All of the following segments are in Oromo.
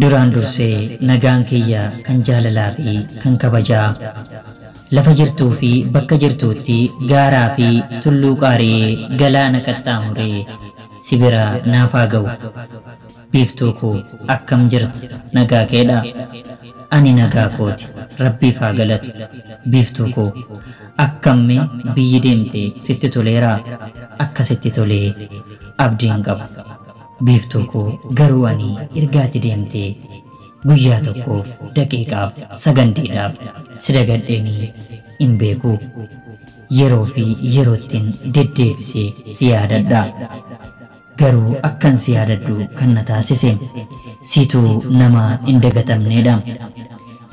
Duraan dursee nagaan kiyya kan jaalalaa fi kan kabajaa lafa jirtuu fi bakka jirtuutti gaaraa fi tulluu qaari'ee galaana qaxxaamuree si bira naaf haa ga'u. Biiftuu koo, akkam jirta? Nagaa keedhaa? Ani nagaa kooti, Rabbiif haa galatu. Biiftuu koo, akkam mee biyyi deemte sitti toleeraa? Akka sitti tolee abdiin qaba. Biiftuu koo, garuu ani erga ati deemtee guyyaa tokkoof, daqiiqaaf, sagandiidhaaf si dagadheenii hin beeku. Yeroo fi yeroottin deddeebisee si yaadadha. Garuu akkan si yaadadhu kan na taasise situ nama hin dagatamneedha.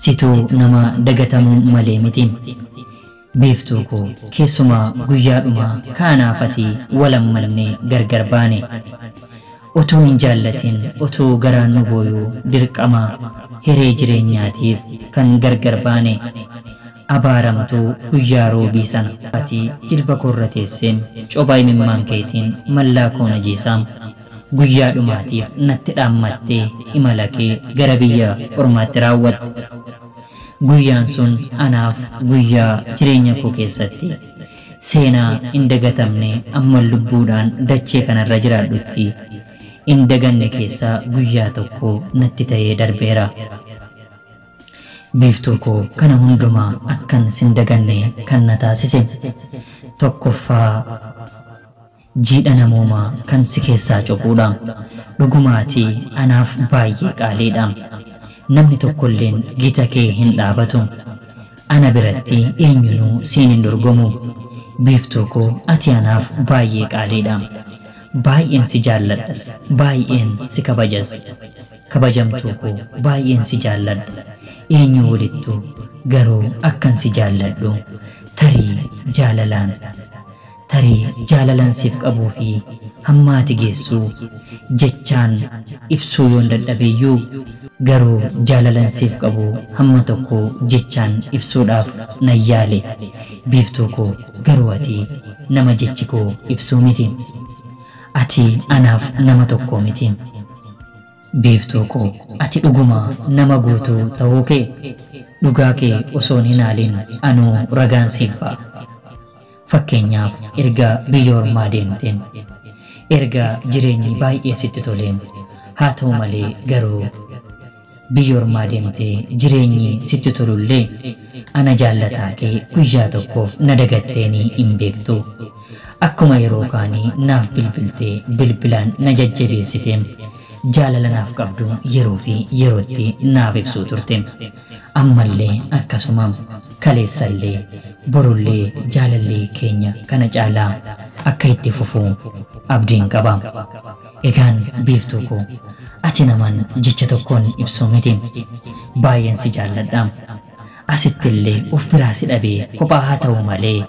Situ nama dagatamuu malee miti. Biiftuu koo, keessumaa guyyaadhuma kaanaaf ati wal ammannee gargar baane. Utuu hin jaallatin, utuu garaan nu booyuu dirqama hiree jireenyaatiif kan gargar baane. Abaaramtuu guyyaa Roobii sana. Ati jilba koorra teessee copha imimmaan keetiin mallaa koo na jiisaa guyyaa dhumaatiif natti dhaammattee imala kee gara biyya ormaatti raawwatte. Guyyaan sun anaaf guyyaa jireenya koo keessatti seenaa hin dagatamne amman lubbuudhaan dachee kanarra jiraadhutti hin daganne keessaa guyyaa tokko natti ta'ee darbeera. Biiftuu koo, kana hundumaa akkan sin daganne kan na taasise tokkoffaa jiidha namoomaa kan si keessaa cophuudha. Dhuguma ati anaaf baay'ee qaaliidha. Namni tokkolleen gita kee hin dhaabatu. Ana biratti eenyunuu siin hin dorgomu. Biiftuu koo, ati anaaf baay'ee qaaliidha. Baay'een si jaalladhas, baay'een si kabajas. Kabajamtuu koo, baay'een si jaalladha. Eenyuu olittuu garuu akkan si jaalladhu tarii jaalalaan tarii jaalalan siif qabuu fi hamma ati geessu jechaan ibsuu yoon dadhabeyyuu garuu jaalalan siif qabu hamma tokko jechaan ibsuudhaaf nan yaale. Biiftuu koo, garuu ati nama jechi koo ibsuu miti. Ati anaaf nama tokkoo miti. Biiftuu koo, ati dhuguma nama guutuu ta'uu kee dhugaa kee osoon hin haalin anuu ragaan siif ba'a. Fakkeenyaaf erga biyya ormaa deemteen, erga jireenyi baay'ee sitti toleen, haa ta'u malee garuu biyya ormaa deemtee jireenyi sitti tolullee ana jaallataa kee guyyaa tokkoof na dagatteenii hin beektu. Akkuma yeroo kaanii naaf bilbiltee bilbilaan na jajjabeessitee jaalala naaf qabdu yeroo fi yerootti naaf ibsuu turte. Ammallee akkasuma, kaleessallee borullee jaalalli keenya kana caalaa akka itti fufu abdiin qaba. Egaan Biiftuu koo, ati naman jecha tokkoon ibsuu miti. Baay'een si jaalladha. Asittillee of biraa si dhabee kophaa haa ta'u malee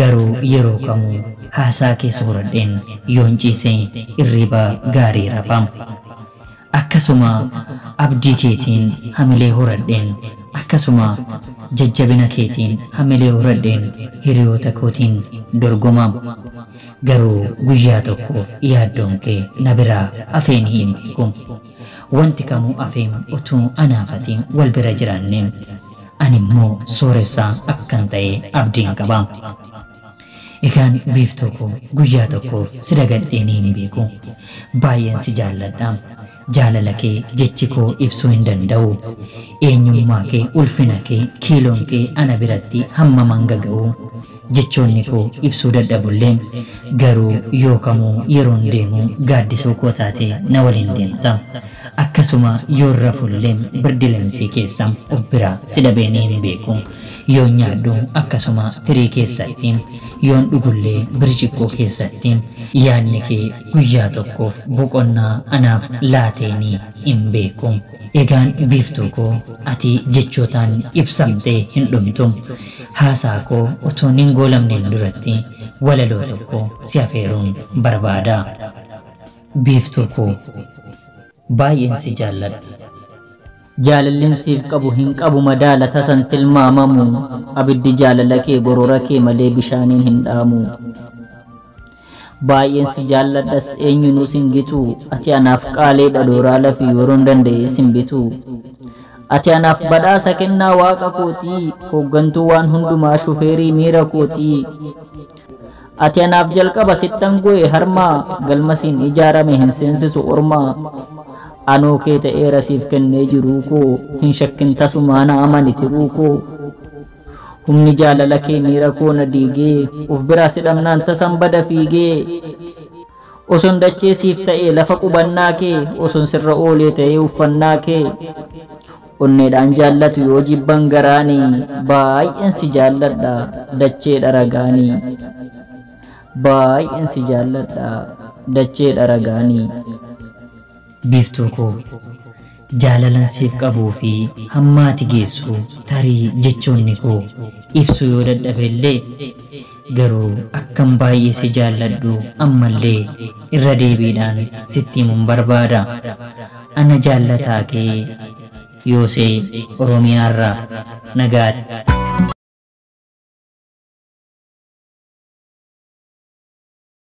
garuu yeroo kamuu haasaa kee sooradheen yoon ciise irriba gaarii rafa. Akkasuma abdii keetiin hamilee horadheen, akkasuma jajjabina keetiin hamilee horadheen hiriyoota kootiin dorgoma. Garuu guyyaa tokkoof yaaddoon kee na biraa afeenii hin beeku. Wanti kamuu afeem utuu anaaf ati wal bira jiraannee ani immoo sooressa akkan ta'e abdiin qaba. Egaan Biiftuu koo, guyyaa tokkoof si dagadheenii hin beeku. Baay'een si jaalladha. Jaalala kee jechi koo ibsuu hin danda'u. Eenyummaa kee, ulfina kee, kiiloon kee ana biratti hammam hanga ga'u jechoonni koo ibsuu dadhabullee garuu yoo kamuu yeroon deemu gaaddisuu koo taatee na waliin deemta. Akkasuma yoon rafullee birdilimsii keessa of biraa si dhabeenii hin beeku. Yoon nyaadhu akkasuma tirii keessatti, yoon dhugullee birciqqoo keessatti yaadni kee guyyaa tokkoof boqonnaa anaaf laateenii hin beeku. Egaan Biiftuu koo, ati jechootaan ibsamtee hin dhumtu. Haasaa koo utuun hin goolamneen duratti walaloo tokko si afeeruun barbaada. Biiftuu koo, baay'een si jaalladha. Jaalalleen siif qabu hin qabu madaala tasan tilmaamamu. Abiddi jaalala kee gorora kee malee bishaaniin hin dhaamu. Baay'een si jaalladhas eenyunuu sin gitu, ati anaaf qaaleedha dooraa fi yeroon danda'e sin bitu. Ati anaaf badhaasa kennaa waaqa kootii, hooggantuu waan hundumaa shufeerii miira kootii. Ati anaaf jalqaba sittan go'e harmaa, galma siin ijaarame hin seensisu ormaa. Anoo kee ta'eera siif kennee jiruu koo, hin shakkin tasumaa na amani tiruu koo. Humni jaalala kee miira koo na diigee, uf biraa si dhabnaan tasan bada fiigee. Oson dachee siif ta'ee lafa qubannaa kee, oson sirra oolee ta'ee uffannaa kee. Onneedhaan jaallatu yoo jibban garaanii, baay'een si jaalladha dachee dharagaanii. Baay'een si jaalladha dachee dharagaanii. Biiftuu koo, jaalalan siif qabuu fi hammaati geessu tarii jechoonni koo ibsu yoo dadhabellee, garuu akkan baay'ee si jaalladhu ammallee irra deebiidhaan sitti himuun barbaada. Ana jaallataa kee Yoosee Oromiyaarraa, nagaatti.